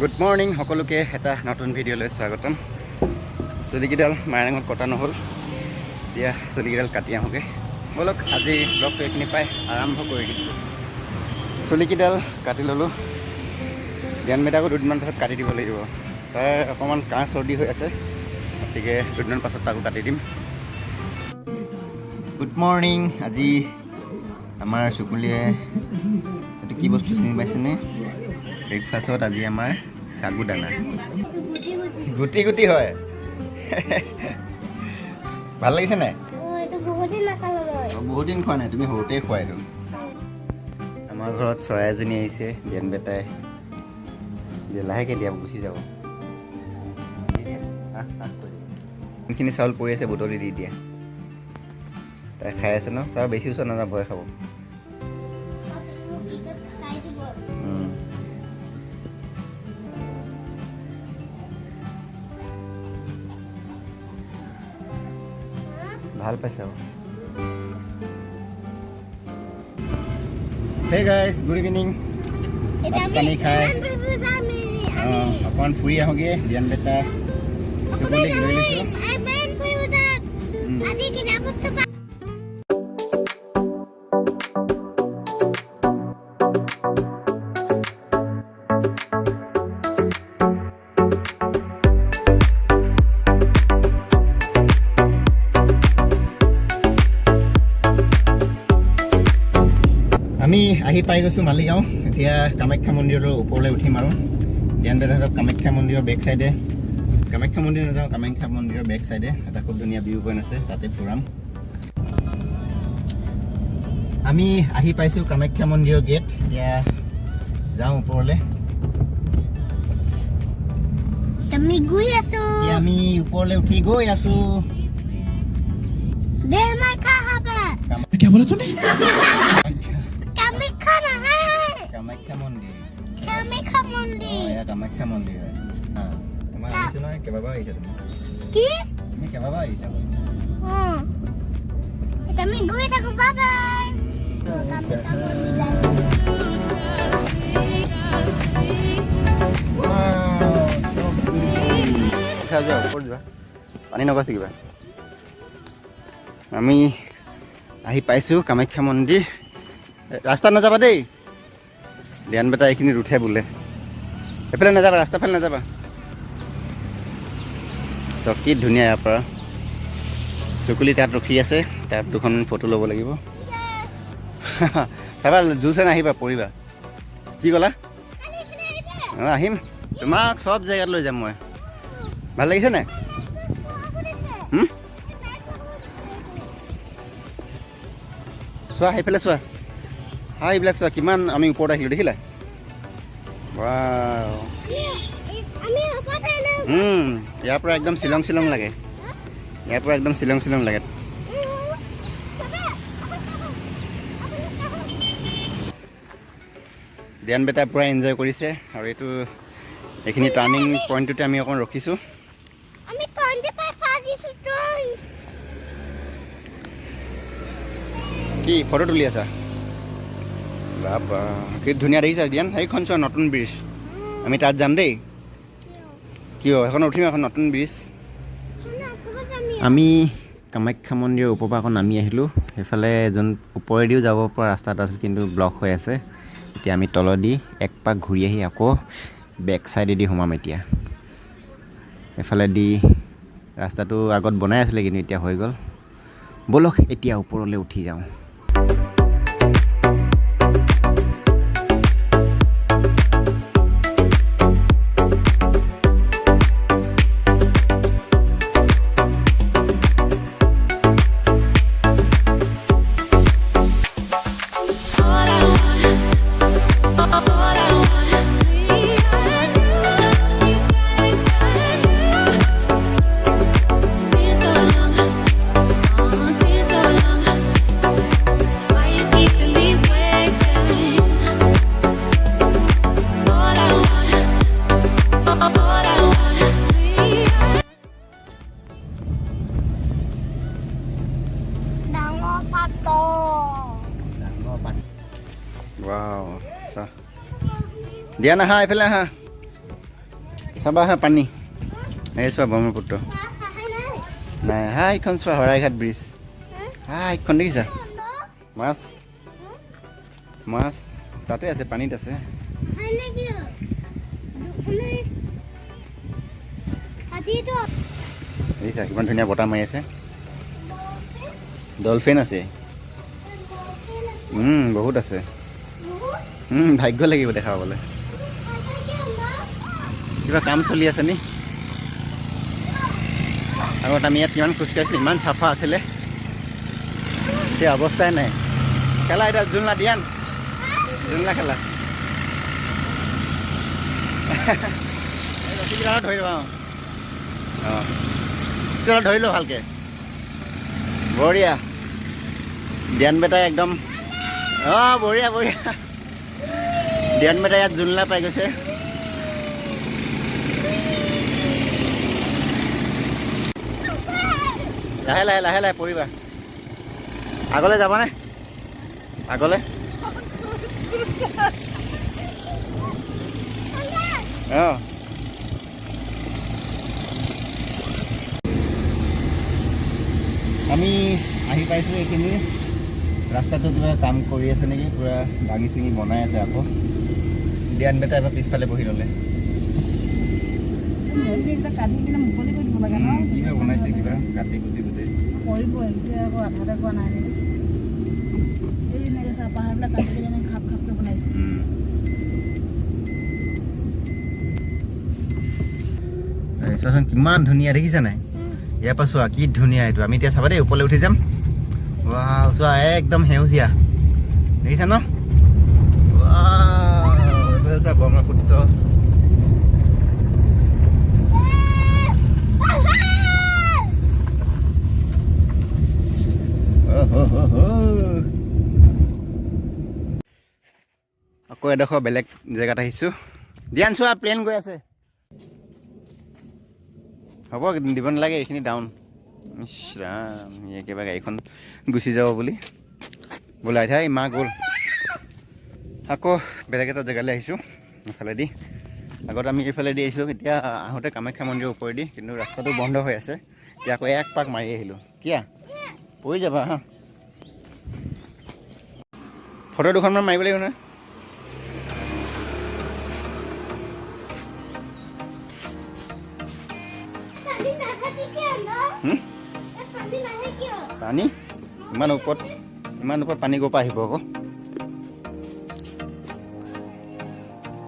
Good morning সকলোকে, এটা নতুন ভিডিঅ'লৈ স্বাগতম। চুলিকেইডাল মাইৰাঙত কটা নহ'ল, এতিয়া চুলিকেইডাল কাটি আহোঁগৈ। ব'লক, আজি ব্লগটো এইখিনি পাই আৰম্ভ কৰি দিছোঁ। চুলিকেইডাল কাটি ল'লোঁ। জ্ঞান মেদাকো দুদিনমান পাছত কাটি দিব লাগিব। তাৰ অকণমান কাহ চৰ্দি হৈ আছে, গতিকে দুদিনমান পাছত তাকো কাটি দিম। Good morning. আজি আমাৰ চুকুলিয়ে এইটো কি বস্তু চিনি পাইছেনে? ব্ৰেকফাষ্টত আজি আমাৰ চাগু দানা। গুটি গুটি হয়, ভাল লাগিছে নাই? বহুত দিন খোৱা নাই, তুমি সৰুতে খোৱা এইটো। আমাৰ ঘৰত চৰাই এজনী আহিছে। জ্ঞান বেটাই দিয়া, লাহেকৈ দিয়া, গুচি যাব। যোনখিনি চাউল পৰি আছে বুটলি দি দিয়া। তাই খাই আছে ন? চাওঁ, বেছি ওচৰত নাযাওঁ, ভয় খাব। ভাল পাইছে। Hey guys, good evening. ভাত পানী খাই অকণমান ফুৰি আহোঁগৈ। ধ্যান বেটা চুকুলিক লৈ লৈছোঁ। আমি আহি পাই গৈছোঁ মালিগাঁও। এতিয়া কামাখ্যা মন্দিৰৰ ওপৰলৈ উঠিম আৰু ধ্যান দাদাহঁতক কামাখ্যা মন্দিৰৰ বেক চাইডে, কামাখ্যা মন্দিৰ নাযাওঁ, কামাখ্যা মন্দিৰৰ বেক চাইডে এটা খুব ধুনীয়া ভিউ পইণ্ট আছে, তাতে ফুৰাম। আমি আহি পাইছোঁ কামাখ্যা মন্দিৰৰ গেট। এতিয়া যাওঁ ওপৰলৈ। আমি গৈ আছো। এতিয়া আমি ওপৰলৈ উঠি গৈ আছো। দে মাখা হবে। क्या बोला तूने? কামাখ্যা নহয়। কামাখ্যা মন্দিৰ। কামাখ্যা মন্দিৰ। এয়া কামাখ্যা মন্দিৰ হয়। তোমাৰ আহিছে নহয়, কেইবাবাৰ আহিছা তুমি। কি? তুমি কেইবাবাৰ আহিছা। এতিয়া আমি গৈ থাকো, বাই বাই। কামাখ্যা মন্দিৰ যাই। যোৱা, ওপৰত যোৱা, পানী নগছে কিবা। আমি আহি পাইছোঁ কামাখ্যা মন্দিৰ। ৰাস্তাত নাযাবা দেই ধ্যান বেটা, এইখিনিত উঠে বোলে। এইফালে নাযাবা, ৰাস্তা ফালে নাযাবা। চব কি ধুনীয়া ইয়াৰ পৰা। চকুলি তাত ৰখি আছে, তাত দুখন ফটো ল'ব লাগিব। চাবা, জোৰছে নাহিবা, পৰিবা। কি ক'লা? অঁ, আহিম, তোমাক চব জেগাত লৈ যাম মই। ভাল লাগিছে নাই? চোৱা, সেইফালে চোৱা। হা, এইবিলাক চোৱা, কিমান আমি ওপৰত আহিলোঁ, দেখিলা? Wow. আমি ওপৰত আহিলো। ইয়াৰ পৰা একদম শ্বিলং শ্বিলং লাগে। ইয়াৰ পৰা একদম শ্বিলং শ্বিলং লাগে। ধ্যান বেটা পূৰা এনজয় কৰিছে। আৰু এইটো এইখিনি টাৰ্ণিং পইণ্টটোতে আমি অকণ ৰখিছোঁ। আমি 25 দিছো টন। কি ফটো তুলি আছা? বাবা, কি ধুনীয়া দেখিছা ধ্যান। সেইখন চোৱা, নতুন ব্ৰিজ। আমি তাত যাম দেই। কিয় সেইখন উঠিম, এখন নতুন ব্ৰিজ। আমি কামাখ্যা মন্দিৰৰ ওপৰৰ পৰা আকৌ নামি আহিলোঁ। সেইফালে যোন ওপৰেদিও যাব পৰা ৰাস্তা এটা আছিল, কিন্তু ব্লক হৈ আছে। এতিয়া আমি তলেদি এক পাক ঘূৰি আহি আকৌ বেক চাইডেদি সোমাম। এতিয়া এইফালেদি ৰাস্তাটো আগত বনাই আছিলে, কিন্তু এতিয়া হৈ গ'ল। ব'লক, এতিয়া ওপৰলৈ উঠি যাওঁ। All I want, all I want, me and you. Been so long, oh, been so long. Why you keeping me waiting? All I want, all I want, me and ডাঙৰ পাতৰ। ৱাও, চা। দিয়া, নাহা, এইফালে আহা। চাবা হা, পানী। এই চোৱা, ব্ৰহ্মপুত্ৰ। নাই হা, এইখন চোৱা, শৰাইঘাট ব্ৰিজ। হা, এইখন দেখিছা? মাছ, মাছ তাতে আছে, পানীত আছে। দেখিছা কিমান ধুনীয়া বতাহ মাৰি আছে? ডলফিন আছে, বহুত আছে। ভাগ্য লাগিব দেখা পাবলৈ। কিবা কাম চলি আছে নি? আগত আমি ইয়াত কিমান খোজকাঢ়িছিলোঁ, ইমান চাফা আছিলে, এতিয়া অৱস্থাই নাই। খেলা এতিয়া জোলনা দিয়ান, জোলনা খেলা। ৰছীকেইডালত ধৰি ল'বা। অঁ অঁ, ধৰি লওঁ ভালকৈ। বঢ়িয়া, ধ্যান বেটাই একদম। অঁ, বঢ়িয়া বঢ়িয়া। ধ্যান বেটাই ইয়াত জোলনা পাই গৈছে। লাহে লাহে, লাহে লাহে, পৰিবা। আগলৈ যাবানে? আগলৈ? অঁ, আমি আহি পাইছোঁ এইখিনি। ৰাস্তাটো কিবা কাম কৰি আছে নেকি, পূৰা ভাঙি চিঙি বনাই আছে আকৌ। দিয়ান বেটা এবাৰ পিছফালে বহি ল'লে। এইবিলাক কাটি কিনে মুকলি কৰি দিব লাগে ন। কিবা বনাইছে, কিবা কাটি কুটি গোটেই। কৰিব, এতিয়া আকৌ আধাতে কোৱা নাই নেকি? এই এনেকৈ চাহ পাহাৰবিলাক কাটি কিনে এনেকৈ খাপ খাপকৈ বনাইছে। এই চোৱাচোন, কিমান ধুনীয়া, দেখিছা নাই? ইয়াৰ পৰা চোৱা কি ধুনীয়া এইটো। আমি এতিয়া চাবা দেই, ওপৰলৈ উঠি যাম। ৱাও, চোৱা, একদম সেউজীয়া, দেখিছা ন? ৱাও, এইফালে চোৱা, ব্ৰহ্মপুত্ৰ। অহ, হ, হ। আকৌ এডোখৰ বেলেগ জেগাত আহিছোঁ। ধ্যান, চোৱা, প্লেন গৈ আছে। হ'ব, দিব নালাগে, এইখিনি ডাউন। ইছ ৰাম, একেবাৰে গাড়ীখন গুচি যাব বুলি বোলাই থাই মা গ'ল। আকৌ বেলেগ এটা জেগালৈ আহিছোঁ এইফালেদি। আগত আমি এইফালেদি আহিছিলোঁ, এতিয়া আহোঁতে কামাখ্যা মন্দিৰৰ ওপৰেদি, কিন্তু ৰাস্তাটো বন্ধ হৈ আছে। এতিয়া আকৌ এক পাক মাৰি আহিলোঁ। কিয়া পৰি যাবা? হা, ফটো দুখনমান মাৰিব লাগিব নহয়। হুম? পানী ইমান ওপৰত, ইমান ওপৰত পানী ক'ৰ পৰা আহিব আকৌ?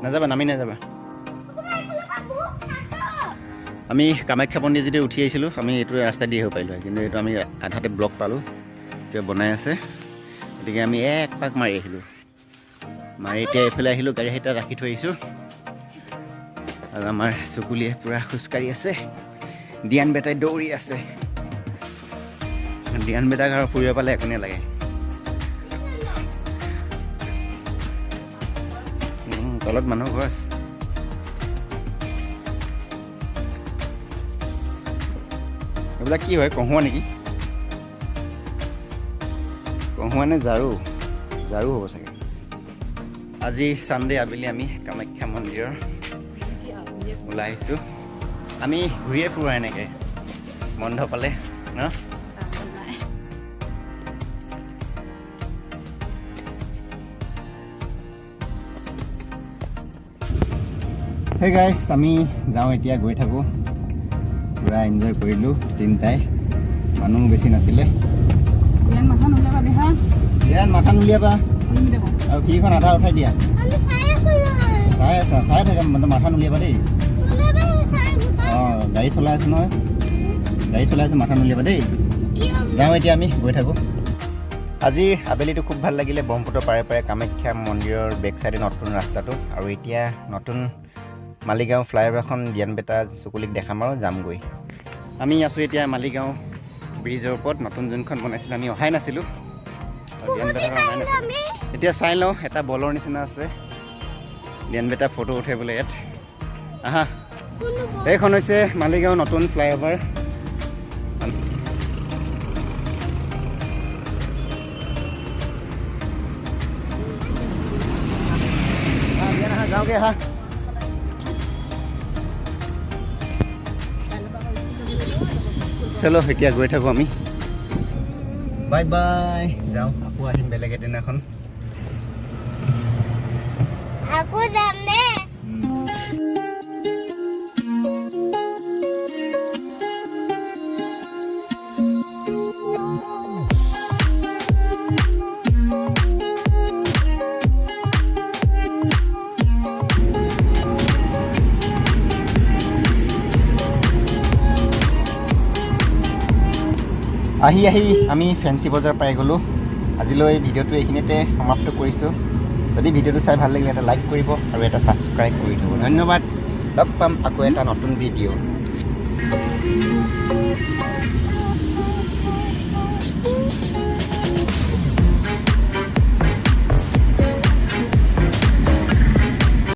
নাযাবা, নামি নাযাবা। আমি কামাখ্যা মন্দিৰ যদি উঠি আহিছিলোঁ, আমি এইটো ৰাস্তা দি আহিব পাৰিলোঁ হয়, কিন্তু এইটো আমি আধাতে ব্লক পালোঁ, কিবা বনাই আছে। গতিকে আমি এক পাক মাৰি আহিলোঁ। মাৰি এতিয়া এইফালে আহিলোঁ, গাড়ী সেইটা ৰাখি থৈ আহিছোঁ। আৰু আমাৰ চকুলিয়ে পূৰা খোজকাঢ়ি আছে, দিয়ান বেটাই দৌৰি আছে। দিয়ান বেটাক আৰু ফুৰিব পালে একো নালাগে। তলত মানুহ ঘৰ আছে। এইবিলাক কি হয়? কহুৱা নেকি? কহুৱা নে ঝাৰু? ঝাৰু হ'ব চাগে। আজি ছানডে আবেলি আমি কামাখ্যা মন্দিৰৰ ওলাই আহিছোঁ। আমি ঘূৰিয়ে ফুৰোঁ এনেকৈ বন্ধ পালে ন। নাই। সেই গাইছ, আমি যাওঁ এতিয়া, গৈ থাকোঁ। পূৰা এনজয় কৰিলোঁ তিনিটাই, মানুহ বেছি নাছিলে। ইয়াত মাথা নুলিয়াবা দেই হা। ইয়াত মাথা নুলিয়াবা। খুলিম দেখোন। আৰু খিৰিকীখন আধা উঠাই দিয়া। আমি চাই আছো নহয়। চাই আছা, চাই থাকা, মানে মাথা নুলিয়াবা দেই। ওলাবা, চাই গোটা। অঁ, গাড়ী চলাই আছোঁ নহয়, গাড়ী চলাই আছোঁ, মাথা নুলিয়াবা দেই। কিয়? যাওঁ এতিয়া, আমি গৈ থাকোঁ। আজি আবেলিটো খুব ভাল লাগিলে, ব্ৰহ্মপুত্ৰ পাৰে পাৰে কামাখ্যা মন্দিৰৰ বেক চাইডে নতুন ৰাস্তাটো। আৰু এতিয়া নতুন মালিগাঁও ফ্লাইঅভাৰখন দিয়ান বেটা চকুলিক দেখাম আৰু যামগৈ। আমি আছোঁ এতিয়া মালিগাঁও ব্ৰিজৰ ওপৰত, নতুন যোনখন বনাইছিলে, আমি অহাই নাছিলোঁ আৰু দিয়ান বেটা অহাই নাছিলোঁ। আমি এতিয়া চাই লওঁ, এটা বলৰ নিচিনা আছে। দিয়ান বেটা ফটো উঠে বোলে ইয়াত। আহা। কোনো এইখন হৈছে মালিগাঁও নতুন ফ্লাইঅভাৰ। যাওঁগে। আহা। চলো, এতিয়া গৈ থাকোঁ আমি। বাই বাই, যাওঁ, আকৌ আহিম বেলেগ এদিনাখন। আকৌ যাম দে। আহি আহি আমি ফেঞ্চি বজাৰ পাই গ'লোঁ। আজিলৈ ভিডিঅ'টো এইখিনিতে সমাপ্ত কৰিছোঁ। যদি ভিডিঅ'টো চাই ভাল লাগিলে, এটা লাইক কৰিব আৰু এটা ছাবস্ক্ৰাইব কৰি থ'ব। ধন্যবাদ, লগ পাম আকৌ এটা নতুন ভিডিঅ'।